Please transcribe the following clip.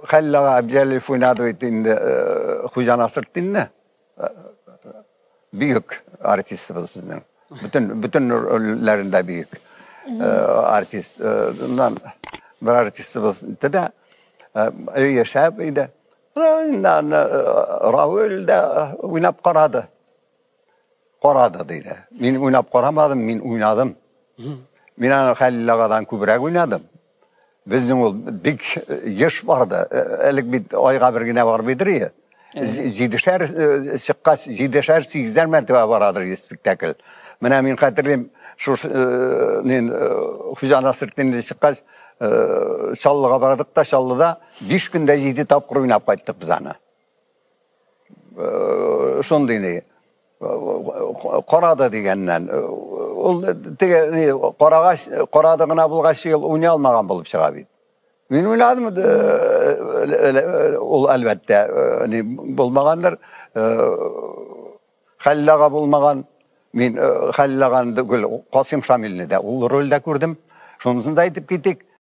Хәлил ага Әбҗәлилов уйнады бит инде Хуҗа Насретдинне. Бөек артистыбыз безнең. Бөтен бөтен рольләрендә бөек артист. Моннан бер артистыбыз дә яшәп иде. Инде Равил дә уйнап карады. Карады диде. Мин уйнап карамадым, мин уйнадым. Мин аны Хәлил агадан күбрәк уйнадым. Безнең ул бик еш барды. Элек бит айга бер генә бармыйдыр иде. Җидешәр чыккач, җидешәр, сигезәр мәртәбә барадыр иде спектакль. Менә мин хәтерлим, шушы мин Хуҗа Насретдинне чыккач, Чаллыга бардык та, Чаллыда 5 көндә 7 тапкыр уйнап кайттык без аны. Шундый ни карады дигәннән. Ул теге ни карагач, карады гына булгач, ул уйный алмаган булып чыга бит. Мин уйнадым, ул әлбәттә ни булмагандыр. Хәлил ага булмаган. Мин Хәлил аганы түгел, Касыйм Шамилне дә ул рольдә күрдем. Шунысын да әйтеп китик.